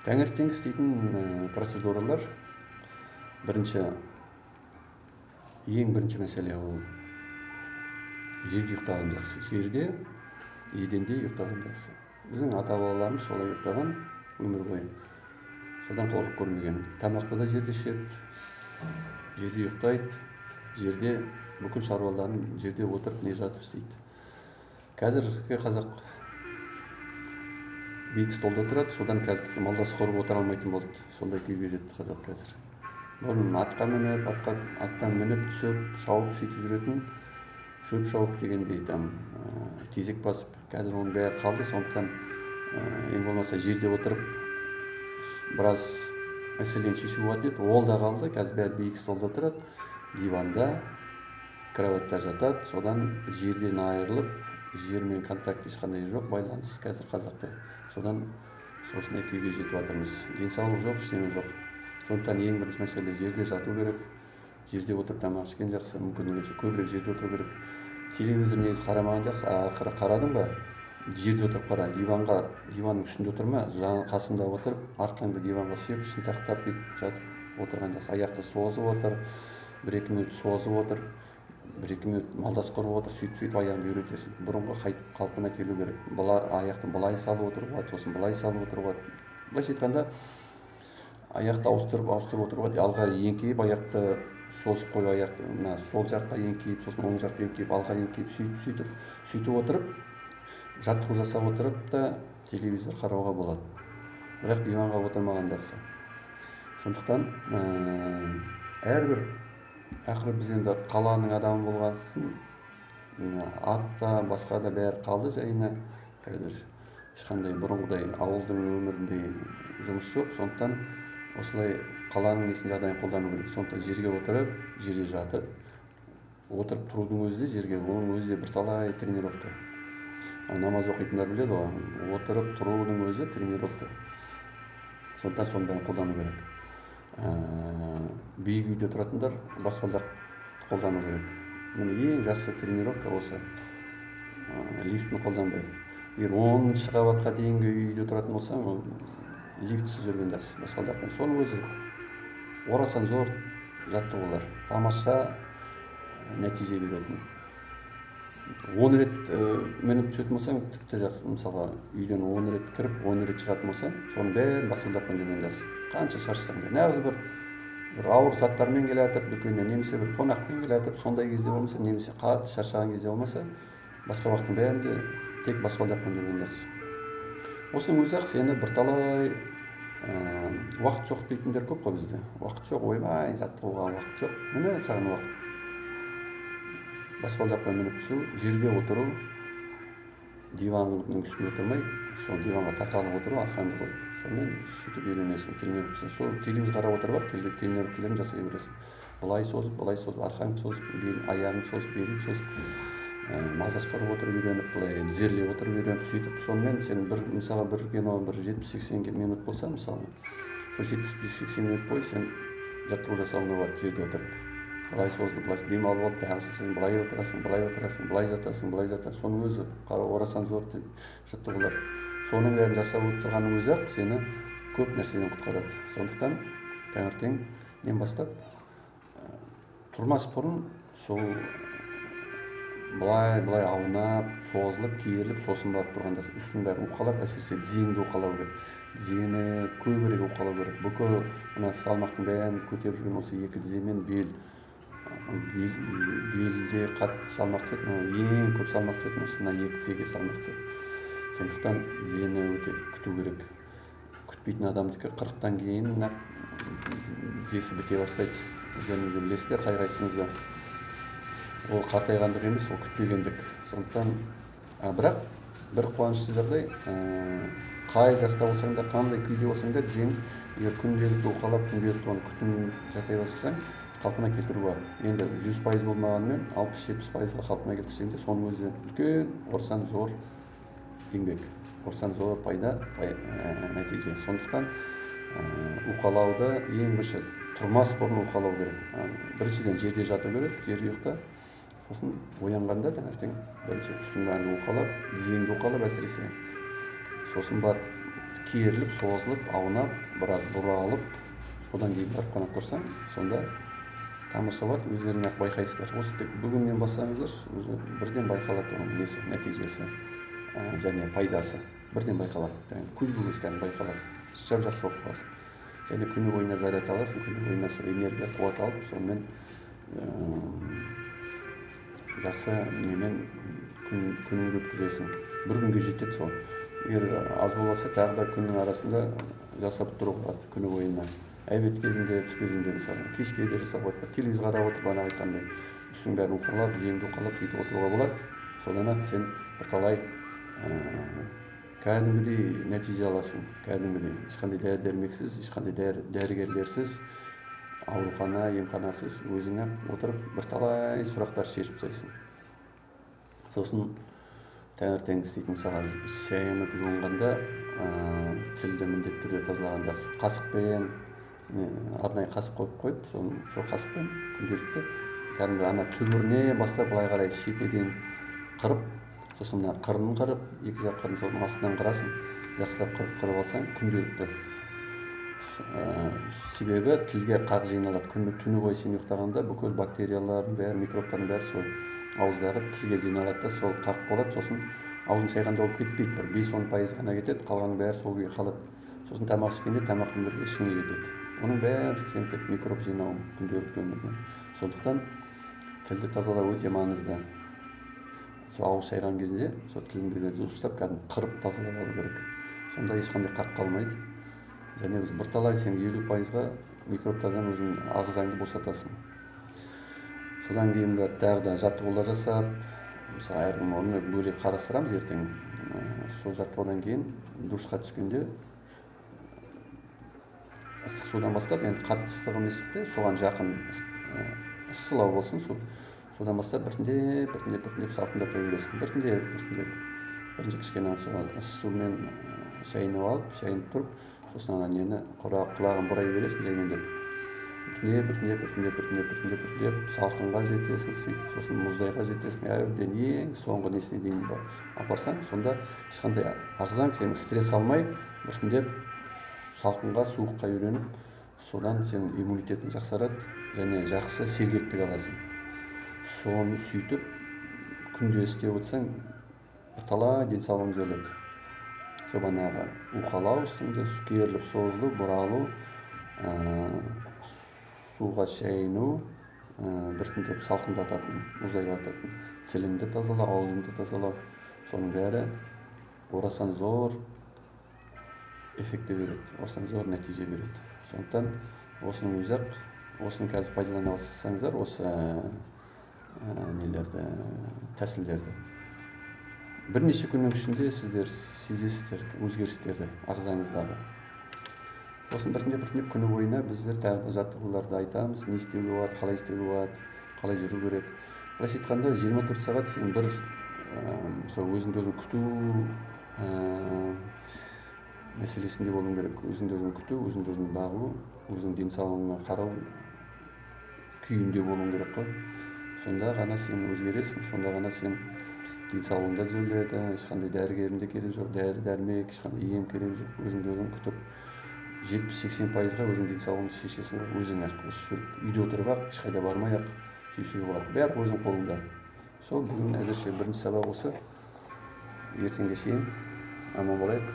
Таңертеңгі істейтін процедуралар, бірінші, ең бірінші мәселе ол жерде ұйықтаған жақсы. Жерде, еденде ұйықтаған жақсы. Біздің ата-бабаларымыз солай ұйықтаған өмір бойы. Содан қорқып көрмеген. Тамақты да жерде ішеді, жерде ұйықтайды, жерде бүкіл шаруаларын жерде отырып не жатып істейді. Қазіргі қазақ биік столда отырады, содан қазір тіпті малдас құрып отыра алмайтын болды. Сондай күйге жетті қазақ қазір. Бұрын атқа мініп, аттан мініп түсіп, шауып сөйтіп жүретін, шөп шауып дегендей там тезек басып, қазір оның бәрі қалды. Сондықтан ең болмаса жерде отырып біраз мәселені шешуге болатын еді, ол да қалды. Қазір бәрі биік столда отырады, диванда, кроватьта жатады, содан жерден айырылып, жермен контакт ешқандай жоқ, байланыс қазір қазақта. Содан осындай күйге жетіп жатырмыз. Денсаулық жоқ, ештеңе жоқ. Сондықтан ең бірінші мәселе жерде жату керек, жерде отырып тамақ ішкен жақсы, мүмкіндігінше көбірек жерде отыру керек. Телевизор негізі қарамаған жақсы, ақыры қарадың ба, жерде отырып қара, диванға, диванның үстінде отырма, қасында отырып, арқаңды диванға сүйеп, шынтақтап бүйтіп жатып отырған жақсы. Аяқты созып отыр, 1-2 минут созып отыр, 1-2 минут малдас құрып отыр, сөйтіп аяғыңды үйретесің. Бұрынғы қайтып қалпына келу керек. Бұла, аяқты былай салып отыруға, сосын былай салып отыруға. Былайша айтқанда, аяқты ауыстырып отыруға, алға еңкейіп, аяқты созып қойып, аяқты мына сол жаққа еңкейіп, сосын оң жаққа еңкейіп, алға еңкейіп, сөйтіп отырып, жаттығу жасап отырып та телевизор қарауға болады. Бірақ диванға отырмаған жақсы. Сондықтан әрбір ақыры біз енді қаланың адамы болғасын, ат та, басқа да бәрі қалды жайына. Қазір ешқандай бұрынғыдай ауылдың өміріндей жұмыс жоқ. Сондықтан осылай қаланың несін жағдайын қолдану керек. Сондықтан жерге отырып, жерде жатып, отырып тұрудың өзі де жерге, оның өзі де бірталай тренировка. Намаз оқитындар біледі ғой, отырып тұрудың өзі тренировка. Сондықтан соның бәрін қолдану керек. Биік үйде тұратындар баспалдақ қолдану керек. Міне ең жақсы тренировка осы. Лифтіні қолданбай. Егер 10-шы қабатқа дейінгі үйде тұратын болсаң, лифтсіз жүрген жақсы, баспалдақпен. Соның өзі орасан зор жаттығулар, тамаша нәтиже беретін. 10 рет мініп түсетін болсаң, тіпті жақсы. Мысалға, үйден 10 рет кіріп, 10 рет шығатын болсаң, соның бәрін баспалдақпен жүрген жақсы. Қанша шаршасаң да. Нағыз бір ауыр заттармен келе жатып, дүкеннен, немесе бір қонақпен келе жатып, сондай кезде болмаса, немесе қатты шаршаған кезде болмаса, басқа уақыттың бәрінде тек баспалдақпен жүрген жақсы. Осының өзі ақ сені бірталай уақыт жоқ дейтіндер көп қой бізде. Уақыт жоқ, ойбай, жаттығуға уақыт жоқ. Міне саған уақыт. Баспалдақпен мініп түсу, жерде отыру, диванның үстінде отырмай, сол диванға тақалып отыру, арқаңды қойып, сонымен сөйтіп үйренесің, тренировкасын. Сол телевизор қарап отырып ақ, тренировкаларын жасай бересің. Былай созып, былай созып, арқаңды созып, аяғыңды созып, беліңді созып, малдас құрып отырып үйреніп, былай тізерлеп отырып үйреніп, сөйтіп сонымен сен бір, мысалға, бір кино бір 70-80 минут болса, мысалы, сол 70-80 минут бойы сен жаттығу жасауыңа болады жерде отырып. Былай созылып, былай демалып алып, тағы сен былай отырасың, былай отырасың, былай жатасың, былай жатасың. Соның өзі орасан зор жаттығулар. Соның бәрін жасап отырғанның өзі ақ сені көп нәрседен құтқарады. Сондықтан таңертеңнен бастап тұрмас бұрын сол былай аунап, созылып, керіліп, сосын барып тұрғанда үстің бәрін уқалап, әсіресе тізеңді уқалау керек. Тізені көбірек уқалау керек. Бүкіл мына салмақтың бәрін көтеріп жүрген осы екі тізе мен бел. Белде қатты салмақ түседі, ең көп салмақ түсетін осы мына екі тізеге салмақ түседі. Сондықтан тізені өте күту керек. Күтпейтін адамдікі 40-тан кейін тізесі біте бастайды. Өздеріңіз де білесіздер, қай қайсыңыз да. Ол қартайғандық емес, ол күтпегендік. Сондықтан, бірақ бір қуанышты жағдай, қай жаста болсаң да, қандай күйде болсаң да, тізең егер күнделікті уқалап, күнделікті оны күтім жасай бастасаң, қалпына келтіруге болады. Енді 100% болмағанымен 60-70%-ға қалпына келтірсең де, соның өзі үлкен, орасан зор еңбек, орасан зор пайда, нәтиже. Сондықтан уқалауды ең бірінші тұрмас бұрын уқалау керек. Біріншіден жерде жату керек, жерде ұйықта. Сосын оянғанда таңертең бірінші үстің бәрін уқалап, тізеңді уқалап әсіресе. Сосын барып Керіліп, созылып, аунап, біраз бұралып, содан кейін барып қана тұрсаң, сонда тамаша болады, өздерің ақ байқайсыздар. Осы тек бүгіннен бастаңыздар, өзі бірден байқалады оның несі, нәтижесі және пайдасы бірден байқалады. Көзге көз кәдімгі байқалады. Жап жақсы болып қаласың. Және күні бойына заряд аласың, күні бойына сол энергия, қуат алып, сонымен жақсы немен күніңді өткізесің. Бір күнге жетеді сол. Егер аз болса, тағы да күннің арасында жасап тұруға болады күні бойына. Обед кезінде, түс кезінде, мысалы, кешке де жасап болады. Телевизор қарап отырып, ана айтқандай, үстің бәрін уқалап, тізеңді уқалап, сөйтіп отыруға болады. Содан ақ сен бірталай кәдімгідей нәтиже аласың, кәдімгідей. Ешқандай дәрі-дәрмексіз, ешқандай дәрігерлерсіз, аурухана, емханасыз өзің ақ отырып бірталай сұрақтар шешіп тастайсың. Сосын таңертең істейтін, мысалға, шайынып жуынғанда тілді міндетті түрде тазалаған жақсы. Қасықпен, арнайы қасық қойып қойып, сол қасықпен күнделікті кәдімгі ана түбіріне бастап былай қарай шетіне дейін қырып, сосын мына қырын қырып, екі жақ қырын, сосын астынан қырасың, жақсылап қырып алсаң күнделікті. Себебі тілге қақ жиналады. Күні түні бойы сен ұйықтағанда бүкіл бактериялардың бәрі, микробтардың бәрі сол ауыздағы тілге жиналады да, сол қақ болады. Сосын аузын шайғанда ол кетпейді, бір 5-10% ғана кетеді, қалғанның бәрі сол күйі қалады. Сосын тамақ ішкенде тамақпен бірге ішіңе кетеді. Оның бәрі сен тек микроб жинауың күнделікті өмірде. Сондықтан тілді тазалау өте маңызды. Сол ауыз шайған кезде сол тіліңді де дұрыстап кәдімгі қырып тазалап алу керек. Сонда ешқандай қақ қалмайды. Және өзі бірталай сен 50%-ға микробтардан өзің ағзаңды босатасың. Содан кейін барып тағы да жаттығулар жасап, мысалы, әркім оны бөлек қарастырамыз ертең. Сол жаттығудан кейін душқа түскенде ыстық судан бастап, енді қатты ыстық емес те, соған жақын ыссылау болсын су. Содан бастап біртіндеп, біртіндеп, біртіндеп салқындата бересің. Біртіндеп, біртіндеп. Бірінші кішкене сол ыссы сумен шайынып алып, шайынып тұрып, сосын ана нені құлағын бұрай бересің жаймендеп. Біртіндеп, біртіндеп, біртіндеп, біртіндеп, біртіндеп, біртіндеп салқынға жетесің, сөйтіп сосын мұздайға жетесің, әбден ең соңғы несіне дейін апарсаң, сонда ешқандай ағзаң сені стресс алмай, біртіндеп салқынға, суыққа үйреніп, содан сенің иммунитетің жақсарады және жақсы сергектік аласың. Соны сөйтіп күнде істеп отырсаң, бірталай денсаулығың түзеледі. Сол бағанағы уқалау үстінде керіліп созылу, бұралу, суға шайыну, біртіндеп салқындататын, мұздайлататын, тіліңді тазалау, аузыңды тазалау, соның бәрі орасан зор эффекті береді, орасан зор нәтиже береді. Сондықтан осының өзі ақ, осыны қазір пайдалана алсаңыздар, осы нелерді, тәсілдерді бірнеше күннің ішінде сіздер сезесіздер өзгерістерді ағзаңыздағы. Сосын біртіндеп біртіндеп күні бойына біздер тағы да жаттығуларды айтамыз, не істеуге болады, қалай істеуге болады, қалай жүру керек. Былайша айтқанда 24 сағат сен бір сол өзіңді өзің күту мәселесінде болуың керек. Өзіңді өзің күту, өзіңді өзің бағу, өзің денсаулығыңа қарау күйінде болуың керек қой. Сонда ғана сен өзгересің, сонда ғана сен денсаулығың да түзеледі, ешқандай дәрігердің де керегі жоқ, дәрі-дәрмек, ешқандай ем керегі жоқ. Өзіңді өзің күтіп 70-80%-ға өзің денсаулығыңды шешесің ғой, өзің ақ. Осы жүріп үйде отырып ақ, ешқайда бармай ақ шешуге болады. Бәрі өзің қолыңда. Сол бүгін әзірше бірінші сабақ осы. Ертеңге шейін аман болайық.